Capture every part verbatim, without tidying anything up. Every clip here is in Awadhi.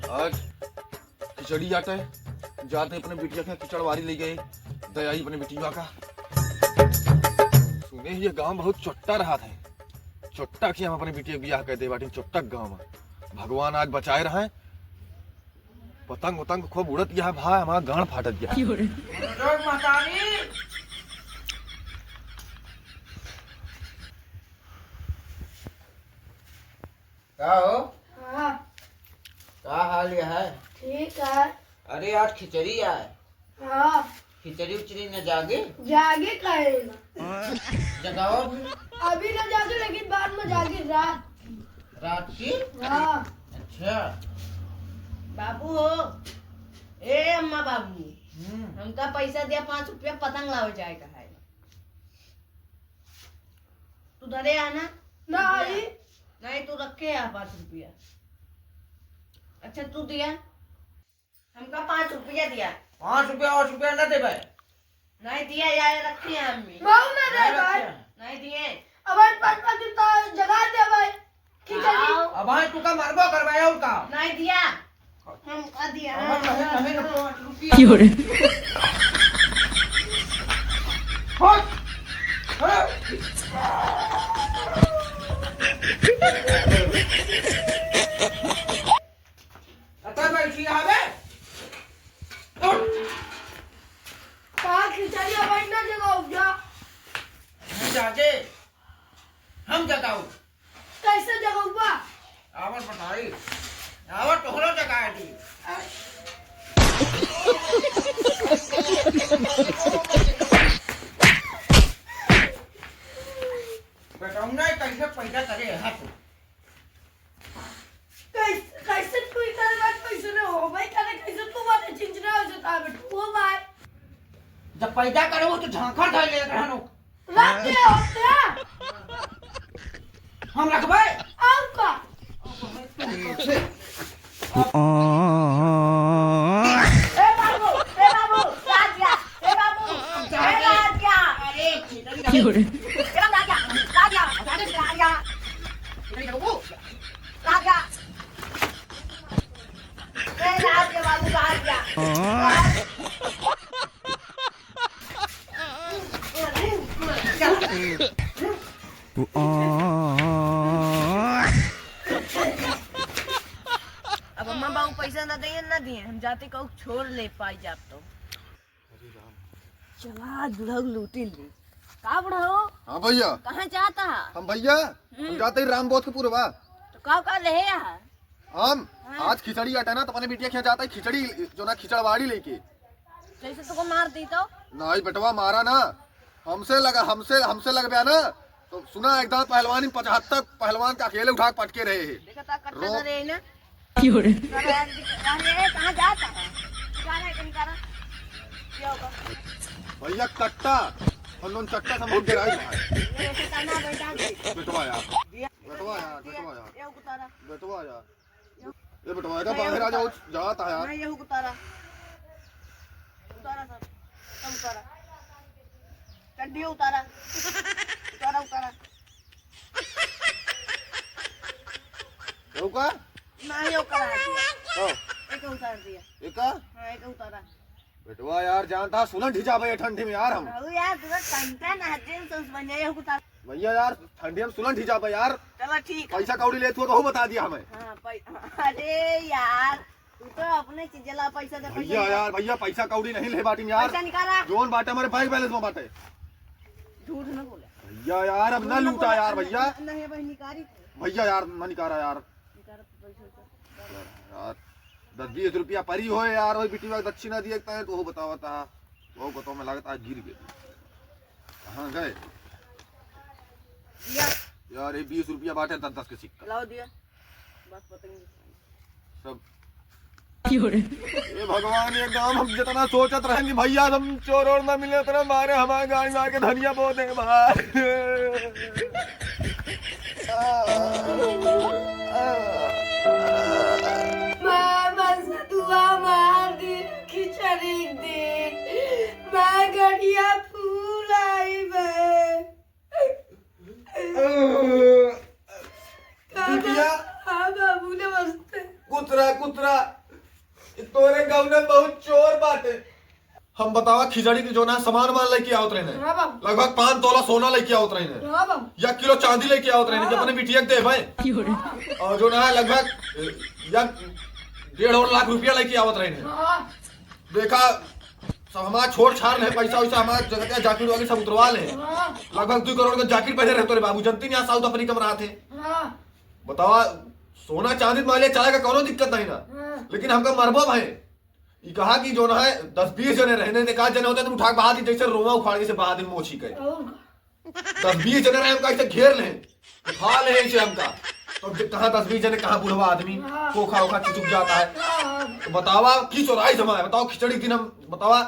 आज खिचड़ी आटे, जाते अपने बिटिया के खिचड़वारी ले गए, दयाई अपने बिटिया का। सुने ही ये गांव बहुत चोट्टा रहा थे, चोट्टा के हम अपने बिटिया के बियाह कर दे बाटी, चोट्टा गांव में। भगवान आज बचाए रहे, पतंग उतंग खूब उड़त गया है भाई, हमारा गांड फाटत गया है। लोग महतारी। का हो? हाँ। का हाल है? ठीक है। अरे, आज खिचड़ी है। हाँ। खिचड़ी उचड़ी न जागे? जागे काहे ना? जगाओ भी। अभी न जागे, लेकिन बाद में जागे, रात की। रात की? हाँ। अच्छा। बाबू हो, ए अम्मा बाबू, हम्म। हमका पैसा दिया, पाँच रुपया पतंग लावे जाए का है। तू धरे आ ना? नहीं। नहीं, तू रखे आ पाँच रुपया। अच्छा, तू दिया। हमका पाँच रुपया दिया। पाँच रुपया, पाँच रुपया ना देबे। नहीं दिया, या रखे हैं अम्मी। बाबू ना दे नहीं भाई। रखे हैं। नहीं दिए। अब भाई पाँच पाँच दिन तो जगा दे भाई। खिचड़ी। आओ। अब भाई तू का मरबो करवाए और का? नहीं दिया। हमका दिया। अब नहीं, नहीं, नहीं, पाँच रुपया। क्यों रे? हट। हट। अतः बैठी आवे। उठ। का खिचड़िया बैठ ना जगाओ जा। हम जागे, हम जगाओ। कैसे जगाओ बा? आवत बताई, आवत तोहरो जगाए दी। बताऊँ ना कैसे पैदा करे हाथ। कैसे, कैसे तू इधर बात कैसे न हो भाई? करे कैसे तू बात चिंचना हो जाता है बेटा? वो भाई। जब पैदा करे हो तो झांखड़ धर ले रहनो। रात के होते हैं। हम रखबे। और का? ए बाबू, ए बाबू, राजा, ए बाबू, ए राजा। अरे, क्यों रे? ए राजा, राजा, राजा। राजा। ए, राज के बाबू बाहर जा। अब अम्मा बाबू पैसा ना दिए, ना दिए, हम जाते कहूँ छोड़ ले पाई जाब तो। चला आज बुढ़ऊ लूटी ली। का बुढ़ऊ? हाँ भैया। कहाँ जाता है? हम भैया, हम हम्म। जाते ही राम बोध के पुरवा। तो का का ले आया? हम हाँ। आज खिचड़ी आटा ना, तो अपने बिटिया के यहाँ जाता है खिचड़ी, जो ना खिचड़वाड़ी लेके। जैसे तुमको मार दी तो? नहीं बेटवा, मारा ना, हमसे लगा, हमसे, हमसे लगबे ना, तो सुना, एकदम पहलवानी पचहत्तर पहलवान का अकेले उठा के पटके रहे हैं। देखा था, कट्टा रो- धरे है ना। क्यों रे? अरे, अरे, कहाँ जाता है? निकाला है, निकाला। क्या होगा? भैया कट्टा, और नॉन चट्टा समझ के आई भाई। ये ऐसे करना बेटा जी। बेटवा यार। दिया। बेटवा यार, दिया। बेटवा यार। ये उतारा। बेटवा यार। ये बेटवा, एका बाहर आ जाओ, जाता है यार। नहीं, ये उतारा। उतारा सर, सब उतारा। चड्डी उतारा। उतारा, उतारा। एका? नहीं, ये उतारा दिया। हाँ। एक उतार दिया। एका? हाँ, एक उतारा। बेटवा यार, जानता सुलन ढिजाबे ये ठंडी में यार हम। अरे यार, तू तो टंटा ना, जेल से उस बन जाए, ये उतार। भैया यार, ठंडी में सुलन ढिजाबे यार। चलो ठीक है। पैसा कौड़ी लेत हो तो बता दिया हमें। हाँ, पै-, अरे यार, तू तो अपने चीज ला पैसा दे, पैसा भैया निकाल। यार, भैया पैसा कौड़ी नहीं ले बाटी यार। पैसा निकाला। जोन बाटे हमारे बैंक बैलेंस में बाटे। झूठ न बोले। भैया यार, अब ना लूटा यार भैया। नहीं भाई, निकारी। भैया यार, ना निकारा यार। निकारा तो पैसा तो। यार, दस बीस रुपया परी होए यार, वही बिटिया दक्षिणा दिए तो वो बतावता। वो बताओ, मैं लगता है गिर गए। कहाँ गए? दिया। यार, ये बीस रुपया बाटे, दस दस के सिक्का। लाओ दिया। बस पतंग। सब। क्यों रे? ए भगवान, ये गांव हम जितना सोचत रहेन कि भैया हम चोर और ना मिले, उतना मारे हमारे गाड़ी मार के धनिया बो दे भाई। माँ, बस दुआ मार दी, खिचड़ी दी, माँ गड़िया फूल आई बे। बिटिया। हाँ बाबू, नमस्ते। कुतरा, कुतरा। तोरे गाँव में बहुत चोर बाटे। हम बतावा, खिचड़ी के जौन है सामान वामान लेके आवत रहे हैं। हाँ बाबू। लगभग पाँच तोला सोना लेके आवत रहे हैं। हाँ बाबू। या किलो चांदी लेके आवत रहे हैं, हाँ। जब अपने बिटिया के देवे। और जौन है लगभग, ए, या डेढ़ और लाख रुपया लेके आवत रहे हैं। हाँ। देखा, सब हमार छोड़ छाड़ रहे, पैसा वैसा हमार जगह का जैकेट वैकेट सब उतरवा ले। हाँ। लगभग दो करोड़ का जैकेट पहने रहे तोरे बाबू, जनती नहीं, यहाँ साउथ अफ्रीका में रहते। हाँ। बतावा, सोना चांदी मान लिया चला का, कोनो दिक्कत नहीं ना। हाँ। लेकिन हमका मरबो भाई। ई कहा कि जौन है दस बीस जने रहे, नहीं तो का जने होते तो उठा के बहा दी, जैसे रोवा उखाड़ के से बहा दी मोची के। और का? दस बीस जने रहे, हमका ऐसे घेर ले, उठा ले ऐसे हमका। तो दे-, कहाँ दस बीस जने, कहाँ बुढ़वा आदमी, हाँ। खोखा ओखा चुचुक जाता है। हाँ। तो बतावा, की चोराई जमा है, बताओ, खिचड़ी के दिन हम, बतावा,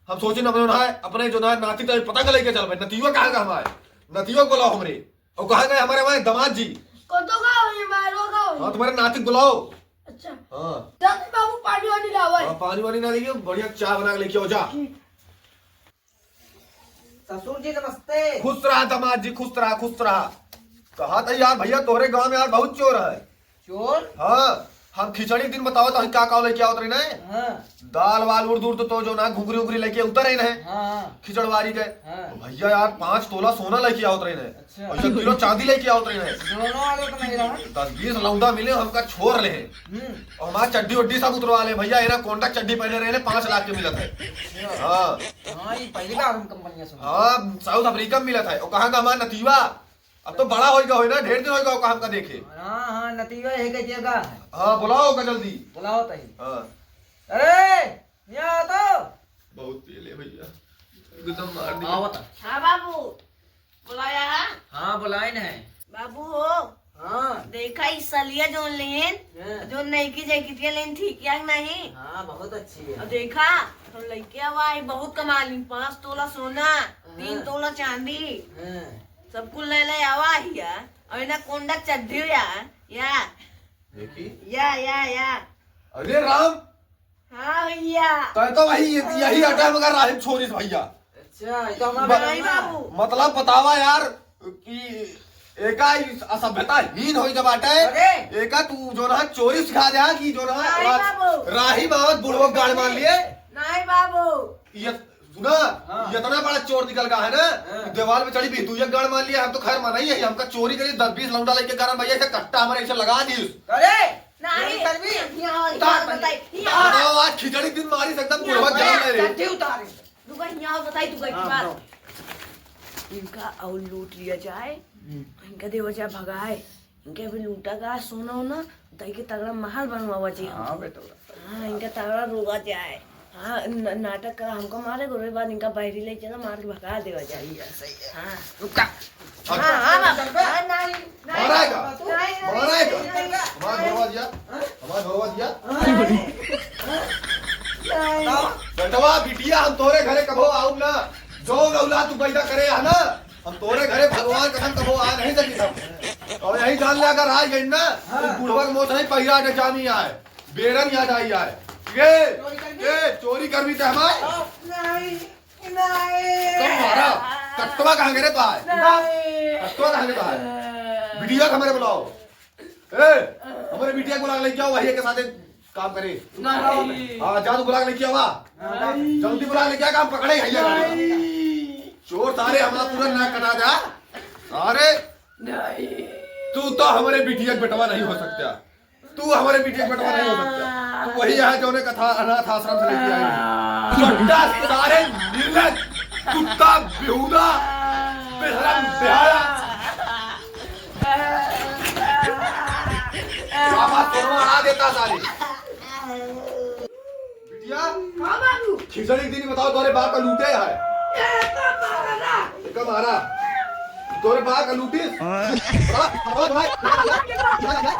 हम सोचे ना, अपने जौन है, अपने जौन है नाती तो पता का लेके चल भाई, नतिया कहाँ का हमारे, नतिया को बुलाओ हमरे। और कहाँ गए हमारे वहाँ दामाद जी? कतो का होई, मारो का होई? हाँ, तुम्हारे नाती को बुलाओ। अच्छा। हाँ। जाते बाबू पानी वानी लावा है। हाँ, पानी वानी ना लेके, बढ़िया चाय बना के लेके आओ, जा। ठीक। ससुर जी नमस्ते। खुश रहा दामाद जी, खुश रहा, खुश रहा। कहा था यार भैया, तोहरे गांव में यार बहुत चोर है। चोर? हाँ, हम खिचड़ी के दिन बताओ तो हम का का लेके आवत रही ना। हाँ। दाल वाल उर्द उर्द तो जौन है घुघरी उघरी लेके उतर रही ना। हाँ। खिचड़वारी के। हाँ। तो भैया यार पाँच तोला सोना लेके आवत रही ना। अच्छा। और एक किलो चांदी लेके आवत रही ना। दोनों वाले तो नहीं रहा। दस बीस लौंडा मिले, हमका छोड़ ले। हम्म। और हमार चड्डी उड्डी सब उतरवा ले भैया, एना कोंडा चड्डी पहने रहे ने, पाँच लाख के मिलत है। अच्छा। हाँ। हाँ, ये पहली बार हम कंपनियां सुनी। हाँ, साउथ अफ्रीका में मिलत है। और कहाँ का हमार नतीवा? अब तो बड़ा होई का होई ना, ढेर दिन होई का होई का हमका देखे। हाँ, हाँ, नतीवा है के जगह है। हाँ, बुलाओ का जल्दी। बुलाओ तही। हाँ। अरे, यहाँ आ तो। बहुत पिए ले भैया, एकदम मार दिया। आओ बता। हाँ बाबू। बुलाया है? हाँ, बुलाइन है। बाबू हो। हाँ। देखा, ई सलिया जोन लेन, हाँ। जोन नईकी जैकेटिया लेन, ठीक या कि नहीं? हाँ, बहुत अच्छी है। और देखा, हम लइके आवा है, बहुत कमा लीन, पाँच तोला सोना, हाँ। तीन तोला चांदी, हाँ। सब कुल ले ले आवा हिया, और इना कोंडा चड्ढी या, या। देखी? या, या, या। अरे राम, हाँ भैया। तय तो वही, यही अड्डा मगर राहिब छोरिस भैया। अच्छा, ये तो हमारा म-, नहीं बाबू। मतलब बतावा यार कि एका ई असभ्यता हीन होई के बाटे। अरे। एका तू जो ना चोरी सिखा दे कि जो ना नहीं रा-, बाबू। राहिब आवत बुढ़वा गाड़ मार लिए। नहीं बाबू। ये सुना, हाँ। इतना बड़ा चोर निकल गया है ना, हाँ। दीवार पे चढ़ी भी तू एक गाड़ मार लिया। हम तो खैर मना ही है, हमका चोरी करी दस बीस लौंडा लेके कारण भैया ऐसे कट्टा हमारे ऐसे लगा दी। अरे, नहीं, चोरी कर भी? यहाँ और उतार यहाँ बताई, पहले। यहाँ। बताओ, आज खिचड़ी दिन मारी से एकदम यहाँ बुढ़वा जान ले रे। चड्ढी उतारे। रुका, यहाँ और बताई तू कहीं हाँ, बात। बताओ। इनका और लूट लिया जाए, हम्म। इनका देवा जाए भगाए, इनके अभी लूटा का सोना होना, दई के तगड़ा महल बनवावा जी हाँ, हमको। बेटवा। हाँ, इनका तगड़ा रोवा जाए। हाँ, न-, नाटक करा, हमको मारे, ओकरे बाद इनका बहरी ले चला, मार के भगा देवा जाए। सही है, सही है। हाँ। रुका। हाँ, हाँ, बाबा। हाँ, नहीं, नहीं, मारा है का? नहीं, नहीं, मारा है का? नहीं, नहीं, हमार नहीं। भरवा दिया, हाँ? हमार भरवा दिया। नहीं। नहीं। बेटवा, बिटिया, हम तोरे घरे कबो आउब ना। जो औलाद तू पैदा करे है ना, हम तोरे घरे भगवान कसम कबो आ नहीं सकी था। और यही जान ले, अगर आ गई ना, तो हाँ। बुढ़वा के मौत नहीं, पहिरा के जानी आए, बेरन याद आई आए। ये, चोरी कर दी? ये चोरी कर भी थे हमारे। नहीं, नहीं। कम मारा, कट्टवा कहाँ गिरे तो आए? नहीं। कट्टवा कहाँ गिरे तो आए? बिटिया के हमारे बुलाओ। ए, हमारे बिटिया को बुला के लेके आओ, वही के साथ काम करे। नहीं। हाँ, जा तू बुला के लेके आवा। नहीं। जल्दी बुला के लेके आ, काम पकड़े है ये। नहीं। चोर सारे हमारा पूरा नाक कटा दे, हाँ? सारे। नहीं। तू तो हमारे बिटिया के बेटवा नहीं हो सकता। तू हमारे बिटिया के बेटवा नहीं हो सकता। तू वही है जो उन्हें कथा अनाथ आश्रम से लेके आई है। चड्डा सारे निर्लज, कुत्ता बेहुदा, बेशरम बेहाया। बाबा तोरवा आ देता सारे। बिटिया, हाँ बाबू। खिचड़ी दिन बताओ, तोरे बाप का लूटे है। ए, का मारा? का मारा? तोरे बाप का लूटिस? हाँ। बता, बता, बता।